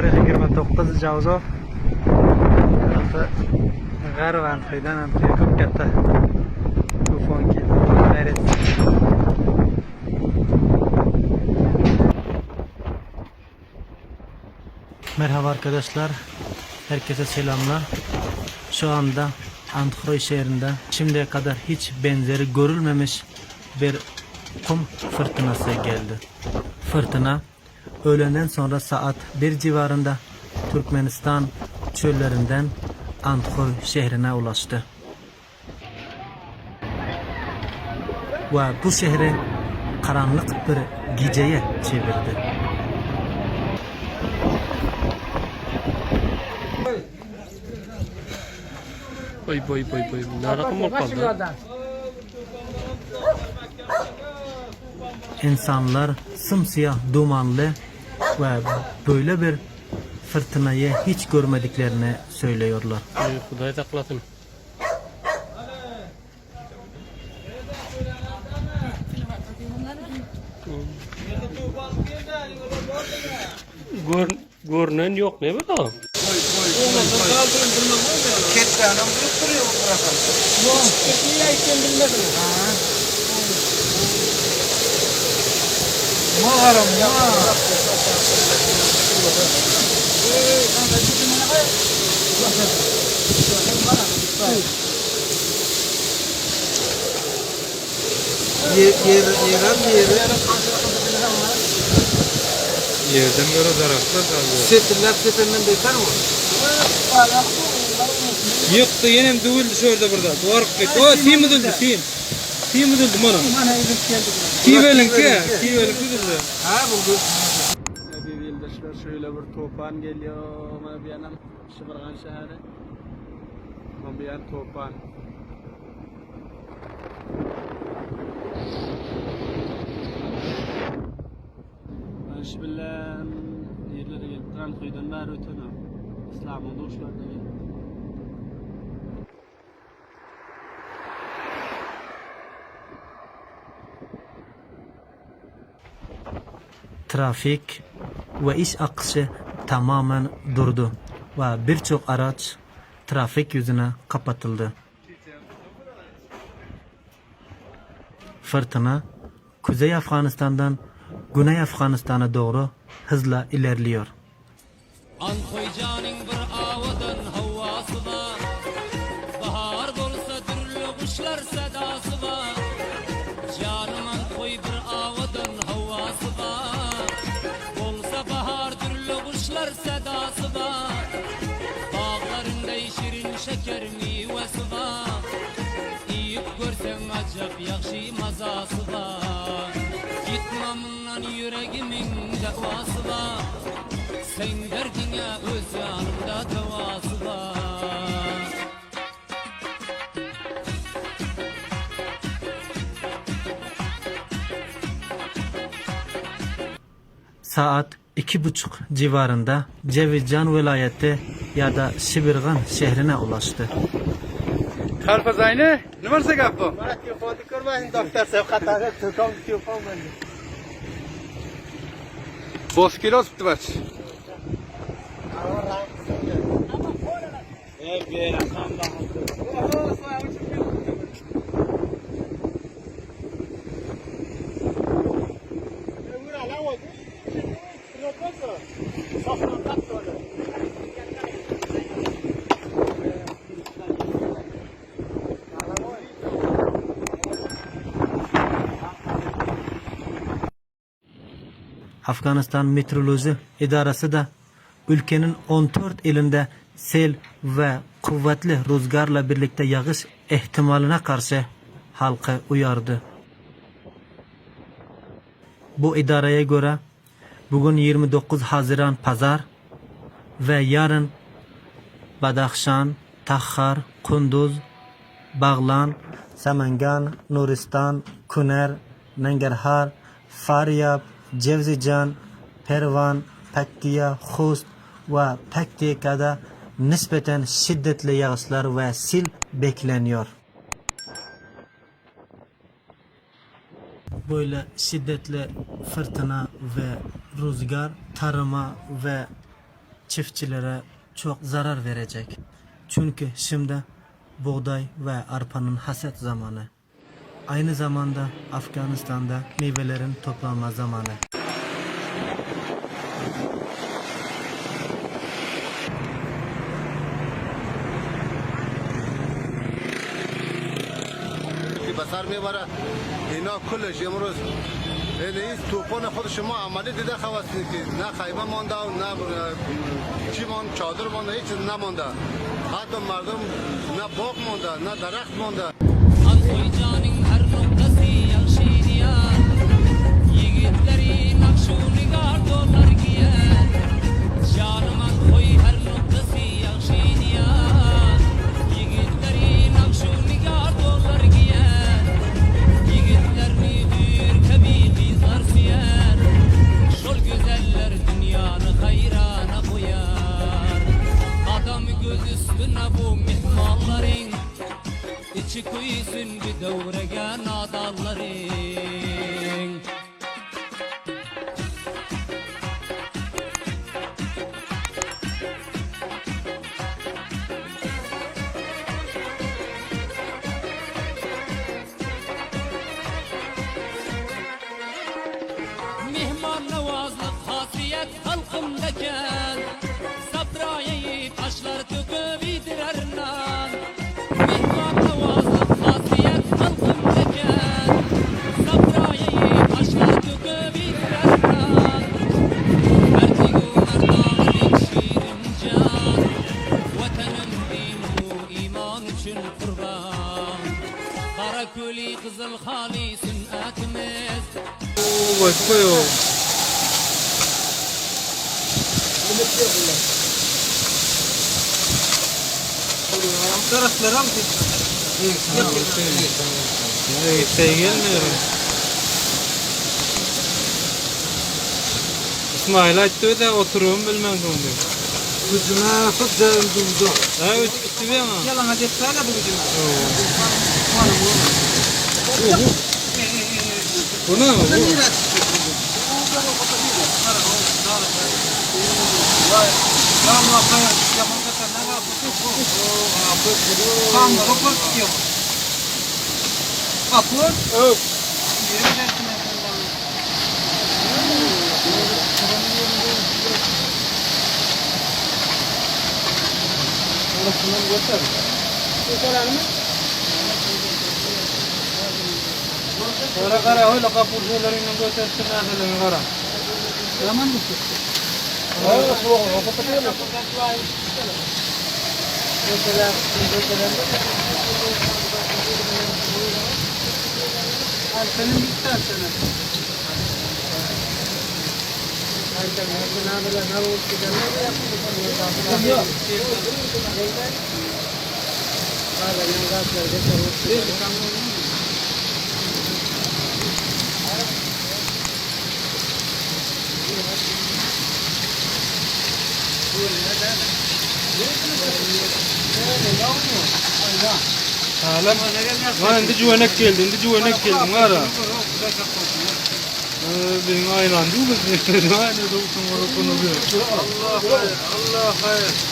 Tarih 29 Javzo. Tarafı Garb Anthoýdan Anthoýa köp katta tufon keldi. Hayret. Merhaba arkadaşlar. Herkese selamlar. Şu anda Andhoý şehrinde şimdiye kadar hiç benzeri görülmemiş bir kum fırtınası geldi. Fırtına öğlenden sonra saat 1 civarında Türkmenistan çöllerinden Andhoý şehrine ulaştı. Ve bu şehri karanlık bir geceye çevirdi. Oý boý boý boý. Narakam bolup galdy. İnsanlar sımsiyah dumanly ve böyle bir fırtınayı hiç görmediklerini söylüyorlar. Eý, Hudaý saklasyn. Gör, görünen ýok ne bu? Yerden göre daragtlar galýar. Setirläp sependen beter bu. Ýykdy, ýenem düwüldi şu ýerde bir zat. Waryp gitdi. O, sim üzüldi, sim. Sim üzüldi mana. Kiweliňki, kiweliňki üzüldi. Ha bu bu. Eziz ildeşler şöyle bir topan gelýär. Mana bu ýanam Şybyrgan şäheri. Mana bu ýan topan. Mana şu bilen ýerlere gelip duran köýden bäri ötenok. Islamyň duşlaryna gelip. Trafik ve iş akışı tamamen durdu ve birçok araç trafik yüzüne kapatıldı. Fırtına Kuzey Afganistan'dan Güney Afganistan'a doğru hızla ilerliyor. Anhoýjanyň bir awadan howasy bar, Bahar bolsa dürli guşlar sedasy bar. Janym Anhoý bir awadan howasy bar, Bolsa bahar dürli guşlar sedasy bar. Baglarynda şirin şeker miwesi bar, Iýip görseň ajap ýagşy mazasy bar. Gitme mundan ýüregimiň dawasy bar. Seň derdiňe öz ýanymda dawasy bar. Saat iki buçuk civarında Jewizjan welaýaty ýa-da Şibirgan şährine ulaşdy. Karpaz aýny, nima gap bu? Mana telefonni ko'rmading doktor sen xato telefon telefon bo'ldi. Bosib kelyapti bach. Afganistan Meteoroloji Idaresi de ülkenin 14 ilinde sel ve kuvvetli rüzgarla birlikte yağış ihtimaline karşı halkı uyardı. Bu idareye göre bugün 29 Haziran Pazar ve yarın Badakhshan, Takhar, Kunduz, Baglan, Samangan, Nuristan, Kuner, Nangarhar, Faryab, Jevzijan, Pervan, Paktiya, Xust ve Paktika'da nispeten şiddetli yağışlar ve sil bekleniyor. Böyle şiddetli fırtına ve rüzgar tarıma ve çiftçilere çok zarar verecek. Çünkü şimdi buğday ve arpanın hasat zamanı. Aynı zamanda Afganistan'da meyvelerin toplanma zamanı. که به سر میبره اینا کلش امروز یعنی این توپان خود شما عملی دیده خواستید که نه خیمه مانده و نه چی ماند چادر مانده هیچ چیز نمانده حتی مردم نه باغ مانده نه درخت مانده Antoycanın her noktası yakşı diyar Yiğitleri nakşu nigar dolar giyer Canım Antoy her noktası yakşı diyar Yiğitleri nakşu nigar dolar giyer Yiğitlerini hür kebi kızlar siyer Şol güzeller dünyanı hayrana koyar Adam göz üstüne bu mihmanların İçi kuyusun bir devregen adamların. Mihman navazlık hasiyet halkımda gel Sabrayı taşlar töküp idirer nan Mihman navazlık hasiyet halkımda gel Sabrayı taşlar töküp idirer nan Mertliği merdanlık şirin can Vatanım dinu iman için kurban Kara köli kızıl hali sünnetimiz Oy koy. Darahtlary al. Şey gelmiyor. İsmail aytdy da oturup bilmem diyor. Gücüne fıdzı durdu. Ha ötüp gitti be ama. Yalan acetlerle bu gücüne. Bu ne bu? Kapı. Öp. Kara kara öyle kapur şeylerinden göstersin nadelini kara. Yaman mı? Senin bitti sana. Halam. Lan indi juwenek geldi, indi juwenek geldi kara. Benim aylandı bu kız. Aynı doğusun olup bunu bir. Allah hayır, Allah hayır.